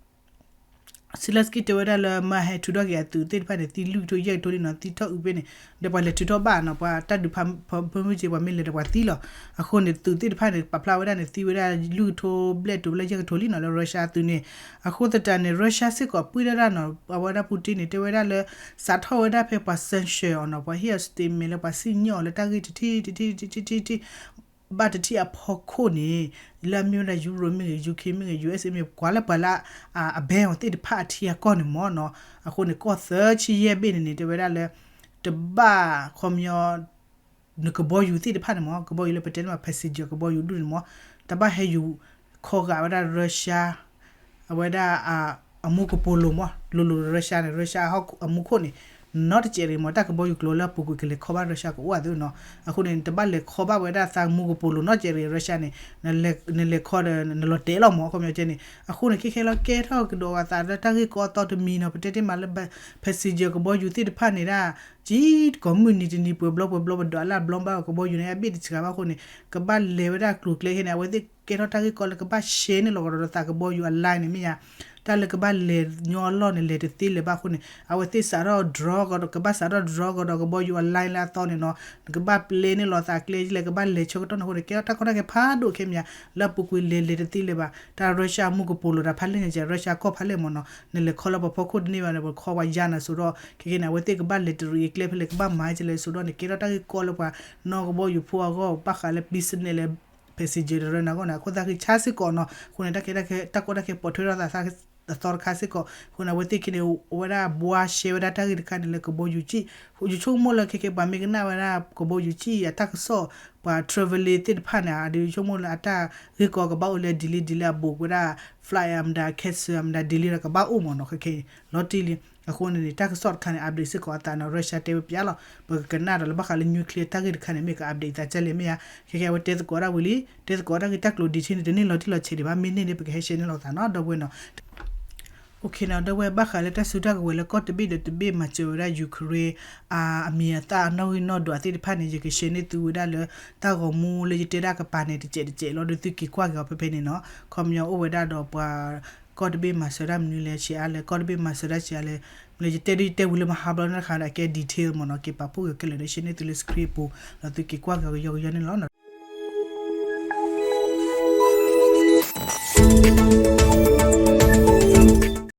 Zelensky တဲဝဲဒၣ်လၢမ့ၢ်ဟဲထုးထီၣ်က့ၤအသုးသ့ၣ်တဖၣ်န့ၣ် သံလွံၢ်ကထိယဲၢ်ကထိလံနီၤ သံထီၣ်အုးဖဲန့ၣ် ဒီးပှၤလဲၤထုးထီၣ်ဘၣ်နီၤ ပှၤတၢ်ဒုးဖးဖၢမုၢ်က့ ပှၤမ့ၢ်လဲၤဒီးပှၤသံလီၤ အဃိန့ၣ် သုးသ့ၣ်တဖၣ်န့ၣ် ပာ်ဖျါဝဲဒၣ်န့ၣ် သံဝဲဒၣ်လွံၢ်ကထိဘျဲၣ်တိၤဘျဲၣ်ယဲၢ်ကထိလံနီၤ လၢ Russia အသုးန့ၣ် အဃိသတးန့ၣ် Russia စ့ၢ်ကီးပှံၢ်ဒၣ်ဒၣ်နီၤ အဝဲဒၣ် Putin န့ၣ် တဲဝဲဒၣ်လၢ စးထီၣ်ဝဲဒၣ်ဖဲပှၤ sanction အီၤနီၤ ပှၤဟ့ၣ်အီၤ statement လၢပှၤစံၣ်ညီၣ်အီၤလၢတၢ်ဂ့ၢ်တထံၣ်တထံၣ်တထံၣ်တထံၣ် ဘၣ်တထံၣ်အဖီခိၣ်န့ၣ် လၢအမ့ၢ်ဝဲဒၣ် Europe မ့ၢ်ဂ့ၤ UK မ့ၢ်ဂ့ၤ USA မ့ၢ်ဂ့ၤ ပှၤလၢပှၤလၢ အ ban အီၤသ့ၣ်တဖၣ်အထံအကီၢ်န့ၣ်မ့ၢ်နီၤ အဃိန့ၣ် ကီၢ်သၢဆံယဲၢ်ဘ့ၣ်န့ၣ်န့ၣ် တဲဝဲဒၣ်လၢ တဘၣ်ခီပညီ နကဘီယူၤသ့ၣ်တဖၣ်န့ၣ်မ့ၢ် ကဘီယူၤလၢပတဲန့ၣ်မ့ၢ် passenger ကဘီယူၤဒူၣ်န့ၣ်မ့ၢ် တဘၣ်ဟဲယူၤခီဂာ်ဝဲဒၣ် Russia အဝဲဒၣ် အမူကပိာ်လိၤမ့ၢ် လိၤလိၤ Russia န့ၣ် Russia အမူခိၣ်န့ၣ် နီတစဲးတဂ့ၤမ့ၢ် တၢ်ကဘီယူၤကျိၤလၢအပူၤကွံာ်ကလဲၤခီဘၣ် Russia ကအိၣ်အသိးနီၤ အဃိန့ၣ် တဘၣ်လဲၤခီဘၣ်ဝဲဒၣ်သးမူကပိာ်လိၤနီတစဲးတဂ့ၤ Russia န့ၣ် နလဲၤခီဒီး နလီၤတဲာ်လီၤမ့ၢ် အခီပညီကဲန့ၣ် အဃိန့ၣ် ခဲခဲလီၤ ကဲထီၣ်ကဒီးအသးလၢတၢ်ဂ့ၢ်ကီအသီတမံၤနီၤ ပတဲတ့ၢ်မးလၢ passenger ကဘီယူၤသ့ၣ်တဖၣ်န့ၣ်ဒၣ် ကံကိးမုၢ်နံၤတနံၤပှဲၤဘျီပှဲၤဘျီ ပဒွးလၢအဘျီဘၣ်ကဘီယူၤန့ၣ် အဘ့ၣ်တဆှးဘၣ်အဃိန့ၣ် ကဘၣ်လဲၤဝဲဒၣ်ကျိၤကျဲခဲန့ၣ် အဝဲသ့ၣ်ကဲထီၣ်တၢ်ဂ့ၢ်ကီလၢကဘၣ် share န့ၢ်လီၤကဒီးသးကဘီယူၤအ line န့ၣ်မ့ၢ်ဧါ တၢ်လၢကဘၣ်လဲၤညီအလီၢ်န့ၣ် လဲၤတသ့လၢၤဘၣ်အဃိန့ၣ် အဝဲသ့ၣ်စးထီၣ် draw ကဒီး ကဘၣ်စးထီၣ် draw ကဒီးကဘီယူၤအ line လၢအသီန့ၣ်နီၤ နကဘၣ်ပျဲန့ၢ်လီၤသးကျဲလဲၣ် ကဘၣ်လဲၤဆၢကတီၢ်န့ၣ်အဃိန့ၣ် ကဲထီၣ်တၢ်ကီတၢ်ခဲဖးဒိၣ်ခဲမ့ၢ်ဧါ လၢအပူၤကွံာ်လဲၤလဲၤတသ့လၢၤဘၣ် တၢ် Russia မူကပိာ်လိၤတၢ်ဖးလဲၣ်န့ၣ် Russia ကီၢ်ဖးလဲၣ်မ့ၢ်နီၤ နလဲၤခီလၢပှၤဖီခိၣ်တန့ၢ်ဘၣ်န့ၣ် ပခီပှၤယါနၤစိၤဒီး ခဲခဲန့ၣ် အဝဲသ့ၣ်ကဘၣ်လဲၤတရံးကျဲဖဲလဲၣ် ကဘၣ်မၤကလဲၣ်စိၤဒီးန့ၣ် ကဲထီၣ်တၢ်ဂ့ၢ်ကီလၢပှၤနီၢ်ကဘီယူၤဖိအဂီၢ် ဘၣ်ဃးလၢ business လၢ passenger တရၢနၤဂီၢ်န့ၣ် အခိၣ်သၣ်ဃံဆါစ့ၢ်ကီးနီၤ အဃိန့ၣ် တၢ်ကီတၢ်ခဲပီၣ်ထွဲထီၣ်သး အသီတခါစ့ၢ်ကီး အဃိန့ၣ် အဝဲသ့ၣ်ခဲန့ၣ် အဝဲဒၣ်ဘှါရှဲဝဲဒၣ်တၢ်ဂ့ၢ်တခါန့ၣ်လၢကဘီယူၤကံၣ် ယဆိကမိၣ်လၢခဲခဲပှၤမ့ၢ်ကနၣ်ဝဲဒၣ်ကဘီယူၤကံၣ်အတၢ်ကစီၣ် ပှၤ traveling သ့ၣ်တဖၣ်န့ၣ် အဒုးယဆိကမိၣ်လၢအတၢ်ဂ့ၢ်ကီကဘၣ်အိၣ်လၢ delay delay အဘူးကွံာ်ဝဲဒၣ် flight အမတၤ cancel အမတၤ delay ဒီးကဘၣ်အိၣ်မ့ၢ်နီၤ ခဲခဲအံၤ လီၤတံၢ်လံ အဃိန့ၣ်န့ၣ် တၢ်ကစီၣ်တခါန့ၣ် update စ့ၢ်ကီးအသးနီၤ Russia တဲဝဲပျးလီၤ ပကကနၣ်ဒီးလၢဘၣ်ဃးလၢ nuclear တၢ်ဂ့ၢ်တခါန့ၣ် မ့ၢ်က update သးကလဲၣ်မ့ၢ်ဧါ ခဲခဲအဝဲတဲသကိးဒၣ်ဝံၤလံ တဲသကိးတၢ်ဂ့ၢ်တၢ်ကျိၤ detail န့ၣ် တန့ၢ်လီၤတံၢ်လီၤဆဲးဒံးဘၣ် မ့ၢ်န့ၢ်န့ၣ် ပကဟဲ share န့ၢ်လီၤသးနီၤ ဒီပုၢ်ဝဲၢ်နီၤ OK နီၤ ဒီပုၢ်ဝဲၢ် ဘၣ်ဃးလၢတၢ်စုတၢ်ကဝဲၤလၢကီၢ်တဘ့ၣ်ဒီးတဘ့ၣ်မၤစၢၤဝဲဒၣ် Ukraine အမံၤအသၣ်အနီၣ်ဂံၢ်နီၣ်ဒွးသ့ၣ်တဖၣ်န့ၣ် ယက share န့ၢ်သုဝဲဒၣ်လၢ တၢ်ဂီၤမူလၢယတဲဒၣ်ကပၤန့ၣ် တစဲးတစဲးလီၤ ဒီးသုက့ၤကွၢ်က့ၤအီၤဖဲဖဲန့ၣ်နီၤ ခီပညီအိၣ်ဝဲဒၣ်ဒီးပှၤ ကီၢ်တဘ့ၣ်မၤစၢၤတၢ်မနုၤလဲၣ် ဆံးအါလဲၣ် ကီၢ်တဘ့ၣ်မၤစၢၤတၢ်ဆံးအါလဲၣ် မ့ၢ်လၢယတဲဒ်ယတဲဝံၤလၢမဟါဘျီန့ၣ်တခါဒီး အကဲ detail မ့ၢ်နီၤ က့ၤပာ်ဖှိၣ်က့ၤခဲလၢာ်ဒီး share န့ၢ်သုလၢ screen အပူၤ ဒီးသုက့ၤကွၢ်က့ၤအီၤကယီကယီန့ၣ်လီၤ